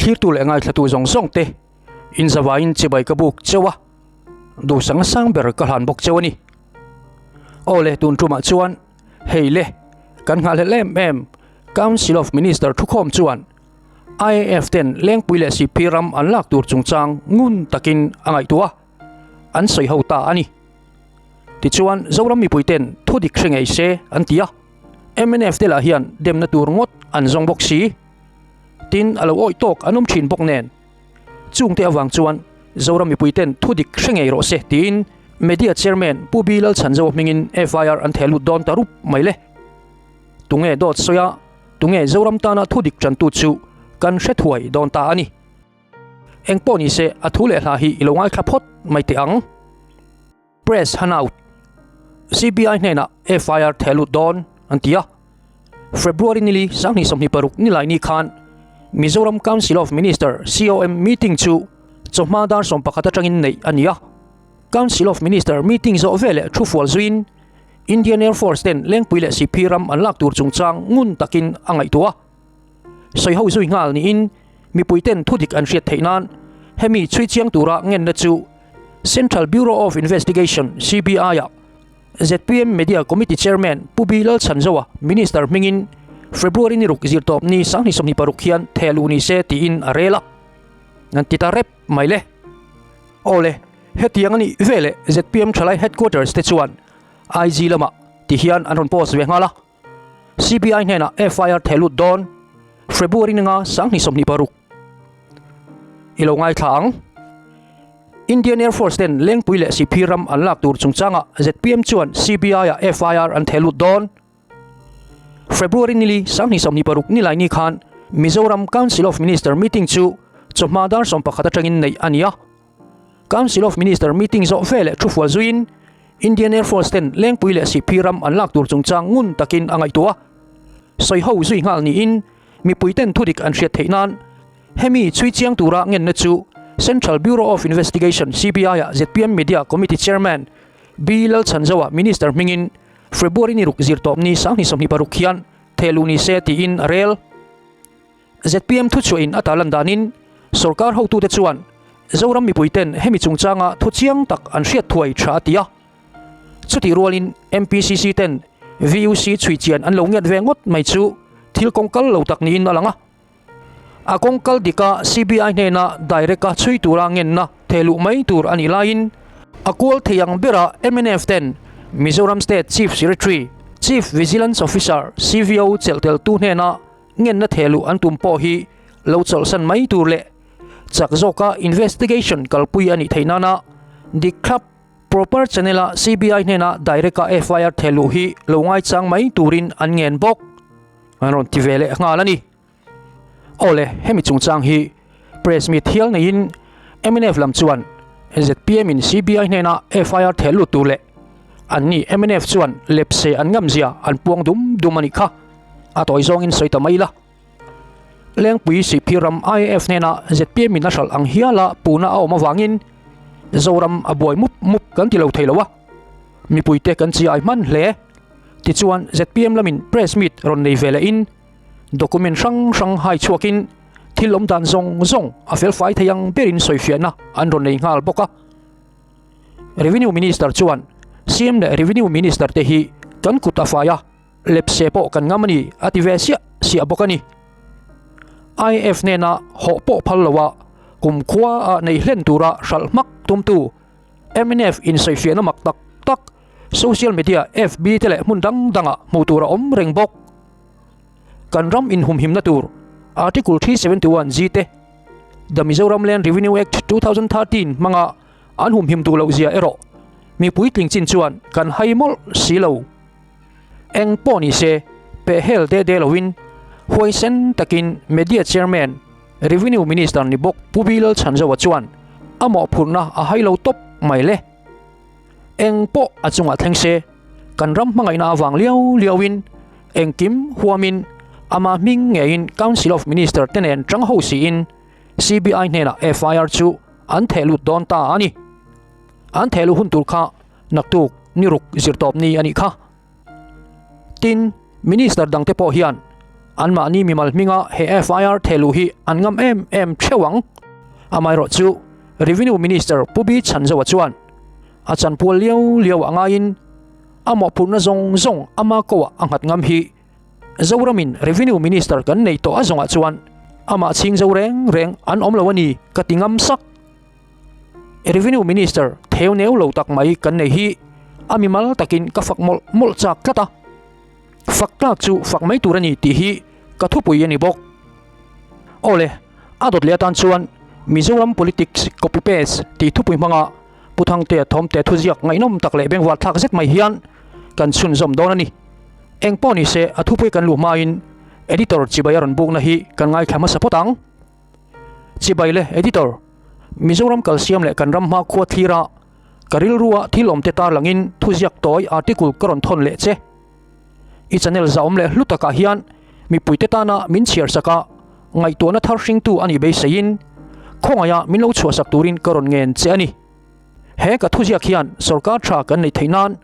Thlirtu leh ngaithlatu zawng zawng te in zavaiin chibai ka buk cheu a, duhsang sang ber ka hlan bawk cheu a ni. Aw le tun tumah chuan hei le kan nghahhlelh em em Council of Minister thukhawm chuan IAF ten Lengpui leh Sihphir ram an lak tur chungchang ngun takin a ngaihtuah a, an sawi ho ta a ni. Tichuan Zoram mipui ten thu dik hre ngei se an ti a, mnf te lah hian demna tur ngawt an zawng bawk si. Tin a lo awih tawk an awm thin bawk nen. Chungte avang chuan Zoram mipui ten thu dik hre ngei rawh se tiin Media Chairman Pu B Lalchhanzo hmingin FIR an theh lut dawn ta rup mai le. Tunge dawt sawi a, tunge Zoram tana thu dik tantu chu kan hre thuai dawn ta a ni. Eng pawh ni se a thu leh hla hi i lo ngaithla phawt mai teh ang. Press Hanout, CBI hnenah FIR theh lut dawn an ti a. February nili 2026 nilaini khan Mizoram Council of Minister, COM, meeting chu chawhma dar 11 atangin neih a ni a. Council of Minister meeting zawh veleh thu fual zuiin Indian Air Force ten Lengpui leh Sihphir ram an lak tur chungchang ngun takin a ngaihtuah a. Sawiho zui nghal niin mipuiten thudik an hriat theih nan hemi chhui chiang tura ngenna chu Central Bureau of Investigation, CBI, ah zpm Media Committee Chairman Pu B Lalchhanzoa Minister hmingin February ni ruk zirtawp ni 2026 hian theh luh ni se tiin a rel a. An ti ta rep mai le. Aw le, hetiang a nih veleh zpm thalai Headquarters te chuan IG lamah ti hian an rawn post ve nghal a. CBI hnenah FIR theh lut dawn February ninga 2026 i lo ngaithla ang. Indian Air Force ten Lengpui leh Sihphir ram an lak tur chungchangah zpm chuan CBI ah FIR an theh lut dawn. February nili 2026 nilaini khan Mizoram Council of Minister meeting chu chawhma dar 11 atangin neih a ni a. Council of Minister meeting zawh veleh thu fual zuiin Indian Air Force ten Lengpui leh Sihphir ram an lak tur chungchang ngun takin a ngaihtuah a. Sawiho zui nghal niin mipui ten thudik an hriat theih nan hemi chhui chiang tura ngenna chu Central Bureau of Investigation, CBI, ah zpm Media Committee Chairman B Lalchhanzoa Minister hmingin February ni ruk zirtawp ni 2026 hian theh luh ni se tiin a rel. Zpm thuchhuahin a tarlan danin sorkar hotute chuan Zoram mipuiten hemi chungchanga thu chiang tak an hriat thuai tha a ti a. Chutih rualin MPCC ten VUC chhui chian an lo ngiat ve ngawt mai chu thil kawngkal lo tak niin a lang a. A kawngkal dika CBI hnena direct-a chhui tura ngenna theh luh mai tur a nih laiin a kual thei ang bera mnf ten Mizoram State Chief Secretary, Chief Vigilance Officer, CVO, chelh teltu hnena ngenna theh luh an tum pawh hi lo chawlhsan mai tur leh chak zawka investigation kalpui a nih theih nana dik thlap proper channel-a CBI hnena direct-a FIR theh luh hi lo ngaichang mai turin an ngen bawk an rawn ti ve leh nghal a ni. Aw le, hemi chungchang hi press meet hial neiin mnf lam chuan zpm in CBI hnena FIR theh lut tur leh anni mnf chuan lepse an ngamzia an puang dum dum a nih kha. A tawi zawngin sawi ta mai la. Lengpui Sihphir ram IAF hnena zpm in a hralh ang hiala puna a awm avangin Zoram a buai mup mup kan ti lo thei lo a, mipuite kan chi ai hman hle. Tichuan zpm lamin press meet rawn nei ve lehin document hrang hrang hai chhuakin thil awm dan zawng zawng a felfai thei ang berin sawifiahna an rawn nei nghal bawk a. Revenue Minister chuan CM leh Revenue Minister te hi kan kut a fai a, Lepse pawh kan ngam a ni a ti ve siah siah bawk a ni. IAF hnena hawh pawh phal lo a, kumkhua a nei hlen tura hralh hmak tumtu mnf insawifiahna mak tak tak social media FB te leh hmun dang dangah hmuh tur a awm reng bawk. Kan ram inhumhimna tur Article 371 G te The Mizoram Land Revenue Act 2013 hmanga an humhim duh loh zia erawh mipui tling chin chuan kan hai mawlh si lo. Eng pawh ni se, peh hel de de loin huaisen takin Media Chairman, Revenue Minister ni bawk Pu Bilal Chhanzoa chuan a mawhphurhna a hai lo tawp mai le. Eng pawh a chungah thleng se, kan ram hmangaihna avang liau liauin engkim huamin amah hming ngeiin Council of Minister te nen tang ho siin CBI hnenah FIR chu an theh lut dawn ta a ni. An theh luh hun tur kha Naktuk ni ruk zirtawp ni a nih kha. Tin, Minister dangte pawh hian Anmahni mimal hminga he FIR thehluh hi an ngam em em theuh ang. Amaherawhchu, Revenue Minister Pu B Chhanzoa chuan a chanpual liau liau a ngaiin a mawhphurhna zawng zawng ama koah a nghat ngam hi Zoramin Revenue Minister kan neih tawh a zawngah chuan amah chhing zo reng reng an awm lo a ni ka ti ngam sak. Revenue Minister theu neu lo tak mai kan nei hi a mimal takin ka fak mawlh mawlh chak tlat a. Fak tlak chu fak mai tur a ni tih hi ka thupui a ni bawk. Awle, a dawt leh atan chuan Mizoram Politics Copy Paste tih thupui hmanga Pu Thangtea Thawmte thuziak ngaihnawm tak leh bengvar thlak zet mai hian kan chhunzawm dawn a ni. Eng pawh ni se a thupui kan luh hmain Editor chibai a rawn bukna hi kan ngaithla hmasa phawt ang. Chibai le Editor, Mizoram kalsiam leh kan ram hma khua thlira ka rilrua thil awmte tarlangin thuziak tawi article ka rawn thawn leh che. I channel zahawm leh hlu takah hian mipuite tana min chhiar sak a, ngaihtuahna thar hringtu a nih beiseiin khawngaiha min lo chhuahsak turin ka rawn ngen che a ni. He ka thuziak hian sorkar tha kan neih theih nan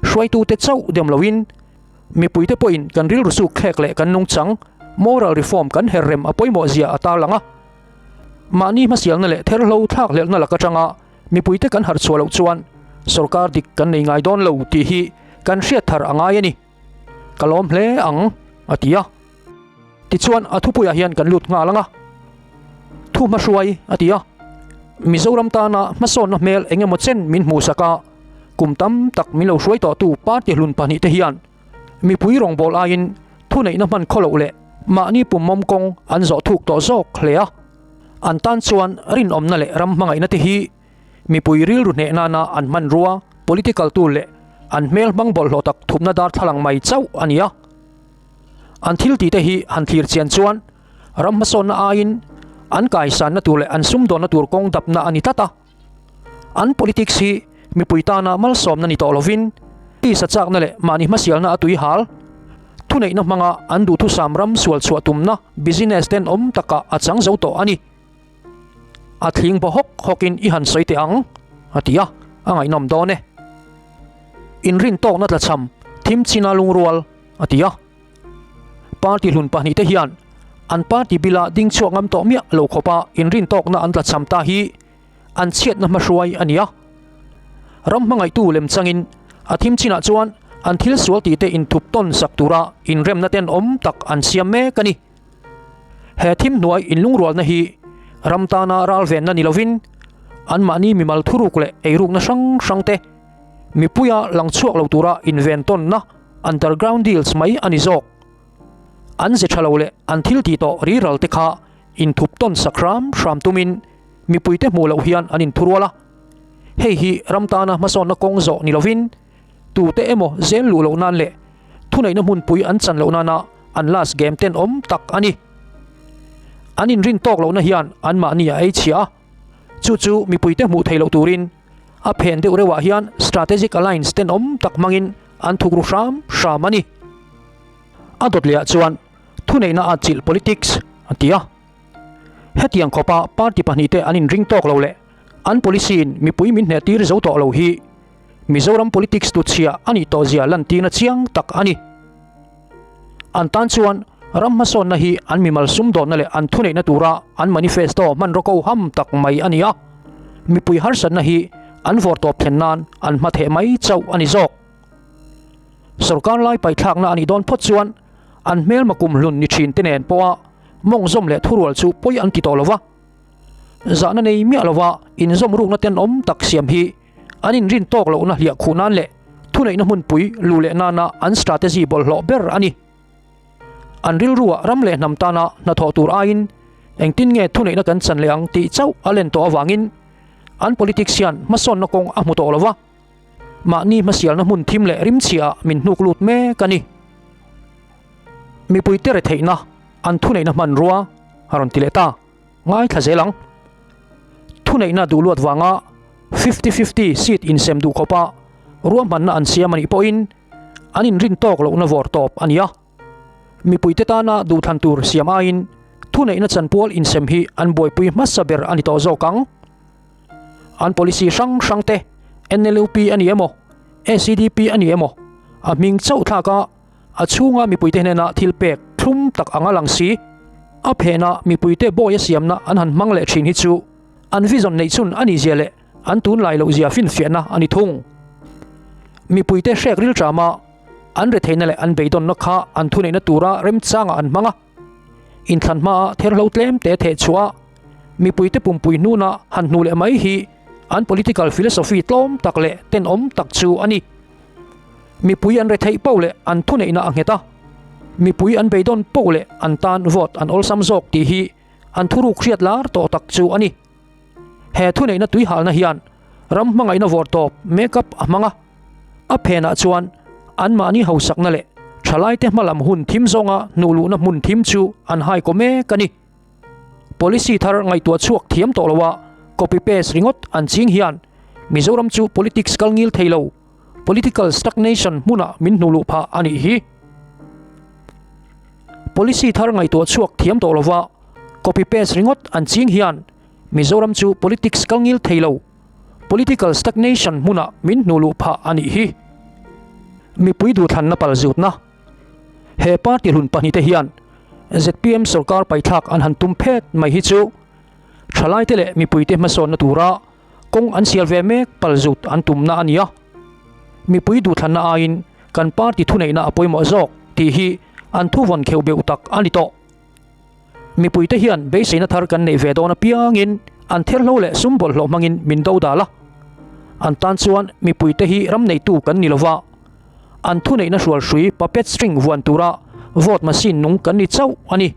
hruaitute chauh dem loin mipuite pawhin kan rilru suk thlek leh kan nungchang, moral reform, kan her rem a pawimawh zia a tarlang a. Mahni hmasialna leh therhlo thlakhlelhna lak atanga Mipuite kan harh chhuah loh chuan sorkar dik kan nei ngai dawn lo tih hi kan hriat thar a ngai a ni. Ka lawm hle ang, a ti a. Tichuan a thupuiah hian kan lut nghal ang a. Thu hmahruai, a ti a. Mizoram tana hmasawnna hmel eng emaw chen min hmuhsak a, kum tam tak min lo hruai tawhtu party hlun pahnihte hian mipui rawngbâwl aiin thuneihna hman khaw loh leh mahni pum mawm kawng an zawh thuk tawh zawk hle a. An tan chuan rinawmna leh ram hmangaihna te hi mipui rilru hneh nana an hmanrua, political tool leh an hmel hmang bawlhhlawh tak thupna darthlalang mai chauh a ni a. An thil tih te hi han thlir chian chuan ram hmasawnna aiin an kaisanna tur leh an sumdawnna tur kawng dapna a ni tlat a. An politics hi mipui tana malsawmna ni tawh lovin tisa chakna leh mahni hmasialna a tui hal. Thuneihna hmanga an duhthusam ram sual chhuah tumna business tenawm takah a chang zo tawh a ni. A thling baw hawk hawkin i han sawi teh ang, a ti a, a ngaihnawm dawn e. Inrin tawkna tlachham thim china lungrual, a ti a. Party hlun pahnihte hian an party bila ding chhuak ngam tawh miah lo khawpa inrin tawkna an tlachham ta hi an chhiatna hmahruai a ni a. Ram hmangaihtu lem changin a thim chinah chuan an thil sual tihte inthup tawn sak tura inremna tenawm tak an siam mek a ni. He thim hnuai inlungrualna hi ram tana ralvenna ni lovin anmahni mimal thuruk leh eirukna hrang hrangte mipuia lang chhuak lo tura inven tawnna underground deals mai a ni zawk. An ze tha lo leh an thil tih tawh riral te kha inthup tawn sak hram hram tumin mipuite hmuh loh hian an inthurual a. Hei hi ram tana hmasawnna kawng zawh ni lovin tute emaw zel luh loh nan leh thuneihna hmunpui an chan loh nana an last game tenawm tak a ni. An inrin tawk lohna hian anmahni a ei chhia a, chu chu mipuite hmuh theih loh turin a phen deuh reuhah hian strategic alliance tenawm tak hmangin an thukru hram hram a ni. A dawt lehah chuan thuneihna a chilh politics a ti a. Hetiang khawpa party pahnihte an inring tawk lo leh an policy in mipui min hnehtir zo tawh lo hi Mizoram politics tuchhia a nih tawh zia lantirna chiang tak a ni. An tan chuan ram hmasawnna hi an mimal sumdawnna leh an thuneihna tura an manifesto hmanraw ko ham tak mai a ni a, mipui harsatna hi an vawrtawp thlen nan an hmatheh mai chauh a ni zawk. Sorkar lai paithlakna a nih dawn phawt chuan an hmelma kumhlun ni thin te nen pawha mawngzawm leh thurual chu pawi an ti tawh lo va. Zahna nei miah lova inzawm rukna tenawm tak siam hi an inrin tawk lohna hliah khuh nan leh thuneihna hmunpui luh leh nana an strategy bawlhhlawh ber a ni. An rilruah ram leh hnam tana hnathawh tur aiin engtin nge thuneihna kan chan leh ang tih chauh a len tawh avangin an politics hian hmasawnna kawng a hmu tawh lo va. Mahni hmasialna hmun thim leh rimchhiah min hnuk lut mek a ni. Mipuite retheihna an thuneihna hmanrua a rawn ti leh ta. Ngaithla zel ang. Thuneihna duh luat vanga fifty fifty seat insem duh khawpa ruahmanna an siam a nih pawhin an inrin tawk lohna vawr tawp a ni a. Mipuite tana duhthlan tur siam aiin thuneihna chanpual insem hi an buaipui hmasa ber a ni tawh zawk ang. An policy hrang hrang te NLUP a ni emaw, SEDP a ni emaw, a hming chauh thlak a, a chhunga mipuite hnena thil pek. thlum tak anga lang si, a phenah mipuite bawi a siamna an han hmang leh thin hi chu an vision neih chhun a nihzia leh an tunlai lohzia finfiahna a ni thung. Mipuite hrek rilṭama an retheihna leh an beidawnna kha an thuneihna tura remchangah an hmang a. Inthlan hmaa therhlo tlem te theh chhuah a, mipuite pumpui hnuna han hnu leh mai hi an political philosophy tlawm tak leh tenawm tak chu a ni. Mipui an retheih poh leh an thuneihna a nghet a, mipui an beidawn poh leh an tan vote an awlsam zawk tih hi an thuruk hriat lar tawh tak chu a ni. He thuneihna tuihalna hian ram hmangaihna vawrtawp make-up a hmang a, a phenah chuan anmahni hausakna leh thalaite hmalam hun thim zawnga hnuhluhna hmun thim chu an hai kaw mek a ni. Policy thar ngaihtuah chhuak thiam tawh loa copy paste ringawt an ching hian Mizoram chu politics kal ngil thei lo, political stagnation hmunah min hnuhluh phah a nih hi. Policy thar ngaihtuah chhuak thiam tawh lova copy paste ringawt an ching hian Mizoram chu politics kal ngil thei lo, political stagnation hmunah min hnuhluh phah a nih hi. Mipui duhthlanna palzutna He party hlun pahnihte hian zpm sorkar paithlak an han tum phet mai hi chu thalaite leh mipuite hmasawnna tura Kawng an sial ve mek palzut an tumna a ni a, mipui duhthlanna aiin kan party thuneihna a pawimawh zawk tih hi an thuvawn kheuh beuh tak a ni tawh. Mipuite hian beiseina thar kan neih ve dawn apiangin an therhlo leh sum bawlhhlawh hmangin min do dal a, an tan chuan mipuite hi ram neitu kan ni lova, an thuneihna hrualhrui puppet string vuan tura vote machine nung kan ni chauh a ni.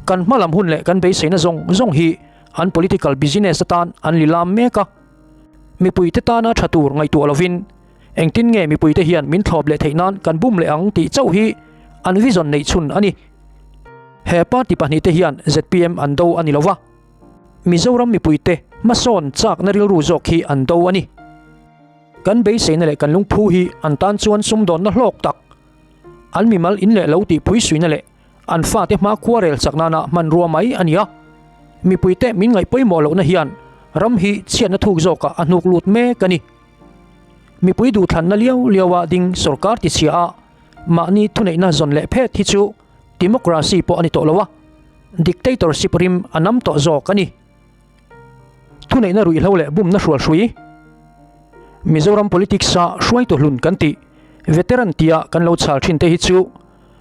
Kan hmalam hun leh kan beiseina zawng zawng hi an political business atan an lilam mek a, mipuite tana tha tur ngaihtuah lovin engtin nge mipuite hian min thlawp leh theih nan kan bum leh ang tih chauh hi an vision neih chhun a ni. He party pahnihte hian zpm an do a ni lova, Mizoram mipuite hmasawn chakna rilru zawk hi an do a ni. Kan beiseina leh kan lungphu hi an tan chuan sumdawnna hlawk tak, an mimal in leh lo tihpui suina leh An fate hma khua rel chak nana hmanrua mai a ni a, mipuite min ngaih pawimawh lohna hian ram hi chhiatna thuk zawkah a hnuk lut mek a ni. Mipui duhthlanna liau liaua ding sorkar tichhia a, mahni thuneihna zawn leh phet hi chu democracy pawh a ni tawh lo a, dictatorship rim a nam tawh zawk a ni. Thuneihna ruihhlo leh bumna hrualhrui, Mizoram politics-a hruaitu hlun kan tih, veteran tia kan lo chhal thin te hi chu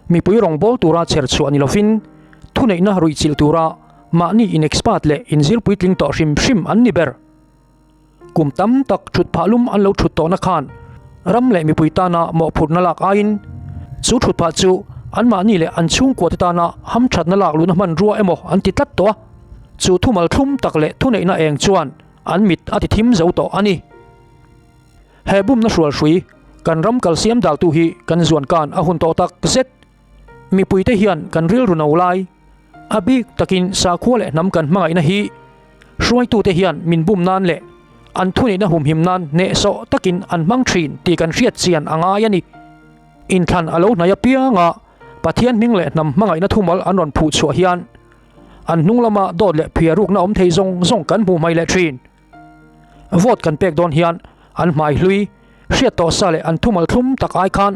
mipui rawngbâwl tura chher chhuah ni lovin thuneihna ruihchilh tura mahni in-expert leh inzir puitling tawh hrim hrim an ni ber. Kum tam tak thut phah lum an lo thut tawhna khan ram leh mipui tana mawhphurhna lak aiin chu thut phah chu anmahni leh an chhungkuate tana hamthatna lak luhna hmanrua emaw an ti tlat tawh a, chu thumal thlum tak leh thuneihna eng chuan an mit a ti thim zo tawh a ni. He bumna hrualhrui kan ram kalsiam daltu hi kan zuan kan a hun tawh tak zet. Mipuite hian kan rilru no lai, a bik takin sakhua leh hnam kan hmangaihna hi hruaitute hian min bum nan leh an thuneihna humhim nan hnehsawh takin an hmang thin tih kan hriat chian a ngai a ni. Inthlan a lo hnai apianga Pathian hming leh hnam hmangaihna thumal an rawn phuh chhuah hian an hnung lama dawt leh phiarukna awm thei zawng zawng kan hmuh hmai leh thin. Vote kan pek dawn hian an hmai hlui, hriat tawh sa leh an thumal thlum tak ai khan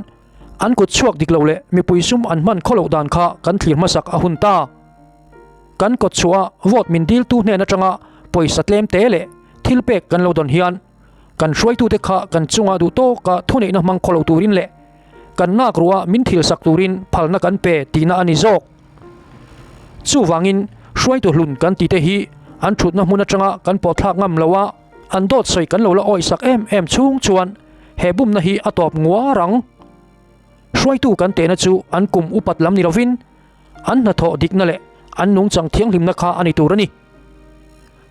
an kut chhuak dik lo leh mipui sum an hman khaw loh dan kha kan thlir hmasak a hun ta. Kan kawt chhuah a vote min diltu hnen atanga pawisa tlem te leh thil pek kan lo dawn hian kan hruaitute kha kan chunga duh tawka thuneihna hmang khaw lo turin leh kan ngak ruah min thilsak turin phalna kan pe tihna a ni zawk. Chuvangin hruaitu hlun kan tite hi an thutna hmun atanga kan pawhthlak ngam lo a, an dawt sawi kan lo la awihsak em em chhung chuan he bumna hi a tawp nguar ang. Hruaitu kan tehna chu an kum upat lam ni lovin an hnathawh dikna leh an nungchang thianghlimna kha a ni tur a ni.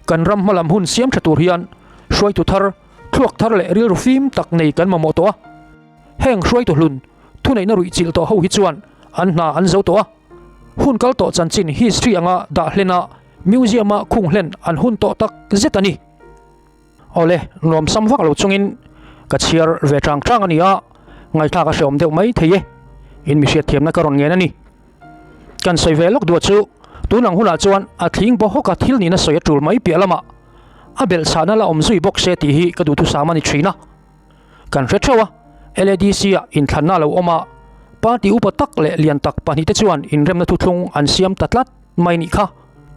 Kan ram hmalam hun siam tha tur hian hruaitu thar, thluak thar leh rilru fim tak nei kan mamawh tawh a. Heng hruaitu hlun thuneihna ruih chilh tawh ho hi chuan an hna an zo tawh a, hun kal tawh chanchin history anga dah hlen a museum a khung hlen an hun tawh tak zet a ni. Awle, nuamsam vak lo chungin ka chhiar ve chang chang a ni a, ngaihthlak a hreawm deuh mai thei e, in mi hriatthiamna ka rawn ngen a ni. Kan sawi ve lawk duah chu tun ang hunah chuan a thling baw hawka thil nihna sawi a tul mai piah lamah a belhchhahna la awm zui bawk se tih hi ka duhthusam a ni thin a. Kan hre theuh a, LADC ah inthlanna a lo awm a. Party upa tak leh lian tak pahnihte chuan inremna thuthlung an siam ta tlat mai nih kha.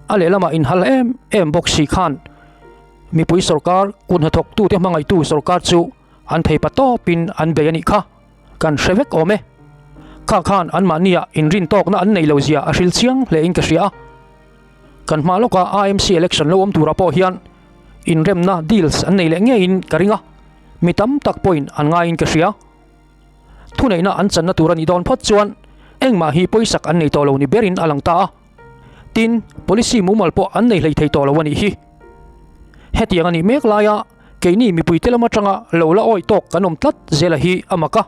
A lehlamah inhal em em bawk si khan mipui sorkar kut hnathawktute hmangaihtu sorkar chu an thei pa tawpin an bei a nih kha. Kan hre vek awm e. Kha khan anmahniah inrin tawkna an neih lo zia a hril chiang hlein ka hria a. Kan hma lawka AMC election lo awm turah pawh hian inremna deals an nei leh ngeiin ka ring a, mi tam tak pawhin an ngaiin ka hria. Thuneihna an channa tur a nih dawn phawt chuan engmah hi pawisak an nei tawh lo ni berin a lang ta a. Tin, policy mumal pawh an nei hlei thei tawh lo a nih hi. Hetiang a nih mek laia keini mipuite lam atanga lo la awi tawk kan awm tlat zela hi a mak a.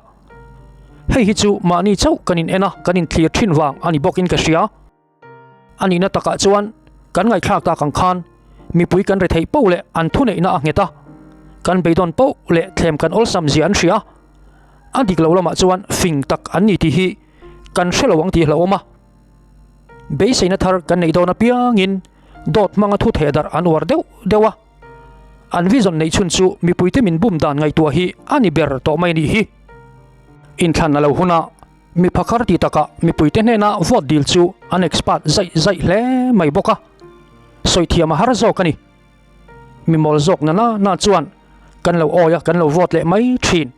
Hei hi chu mahni chauh kan in en a, kan inthlir thin vang a ni bawkin ka hria. A nihna takah chuan kan ngaihthlak tak ang khan mipui kan retheih poh leh an thuneihna a nghet a, kan beidawn poh leh thlem kan awlsam zia an hria. A dik lo lamah chuan fing tak an ni tih hi kan hre lo ang tih hlauhawm a. Beiseina thar kan neih dawn apiangin dawt hmanga thu theh darh an uar deuh deuh a. An vision neih chhun chu mipuite min bum dan ngaihtuah hi a ni ber tawh mai a nih hi. Inthlan a lo hun a. Mi phakar ti takah mipuite hnena vote dil chu an expert zaih zaih hle mai bawk a, sawi thiam a har zawk a ni. Mi mawl zawk na na na chuan kan lo awi a, kan lo vote leh mai thin.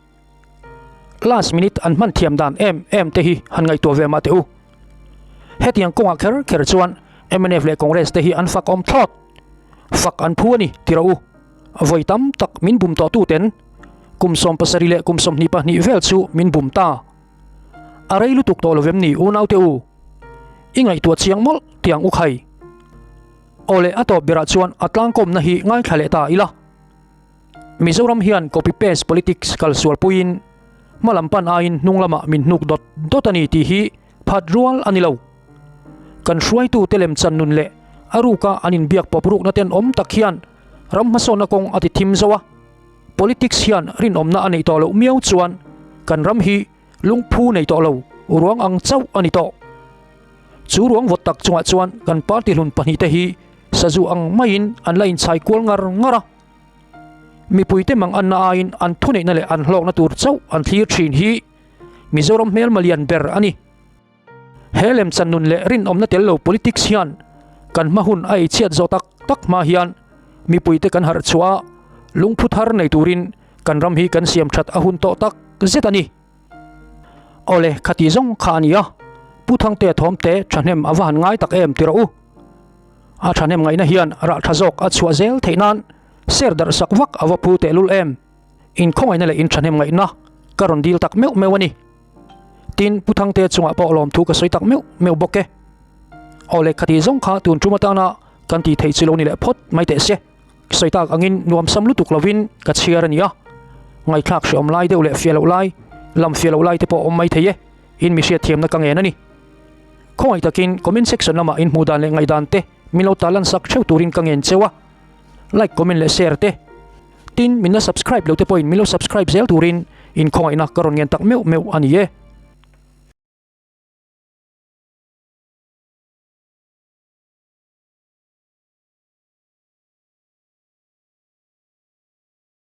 Last minute an hman thiam dan em em te hi han ngaihtuah ve mah teh u. Hetiang kawngah kher kher chuan mnf leh Congress te hi an fak awm thlawt. Fak an phu a ni ti rawh u. Vawi tam tak min bum tawh tuten kum 70 leh kum 22 vel chu min bum ta. A rei lutuk tawh lovem ni unaute u? I ngaihtuah chiang mawlh tiang u khai. Aw le a tawp berah chuan a tlangkawmna hi ngaithla leh ta ila. Mizoram hian copy paste politics kal sual puiin hma lam pan aiin hnung lamah min hnuk dawt dawt a ni tih hi phat rual a ni lo. Kan hruaitute lemchan nun leh a ruka an inbiak pawp rukna tenawm tak hian ram hmasawnna kawng a ti thim zo a. Politics hian rinawmna a neih tawh loh miau chuan kan ram hi lungphu nei tawh lo ruang ang chauh a ni tawh. Chu ruang vawt tak chungah chuan kan party hlun pahnihte hi sazu ang maiin an la inchhai kual ngar ngar a. Mipuite mang anna aiin an thuneihna leh an hlawkna tur chauh an thlir thin hi Mizoram hmelma lian ber a ni. He lemchan nun leh rinawmna tel lo politics hian kan hma hun a eichhiat zawh tak tak hma hian mipuite kan harh chhuah a, lungphu thar nei turin kan ram hi kan siam that a hun tawh tak zet a ni. Awle, khati zawng kha a ni a, Pu Thangtea thawmte thahnem a va han ngai tak em ti rawh u. A thahnem ngaihna hian rah tha zawk a chhuah zel theih nan ser darh sak vak a va phu tehlul em. Inkhawngaihna leh inthahnem ngaihna ka rawn dil tak meuh meuh a ni. Tin, Pu Thangtea chungah pawh lawmthu ka sawi tak meuh meuh bawk e. Aw le, khati zawng kha tun tum atana kan tih theih chu lo ni leh phawt mai teh se. Sawi tak angin nuamsam lutuk lovin ka chhiar a ni a. Ngaihthlak hreawm lai deuh leh fiah loh lai, lam fiah loh lai te pawh awm mai thei e. In mi hriatthiamna ka ngen a ni. Khawngaih takin comment section lamah in hmuh dan leh ngaihdan te min lo tarlan sak theuh turin ka ngen cheu a. Like, comment leh share te. Tin, min la subscribe lo te pawhin min lo subscribe zel turin in khawngaihna ka rawn ngen tak meuh meuh a ni e.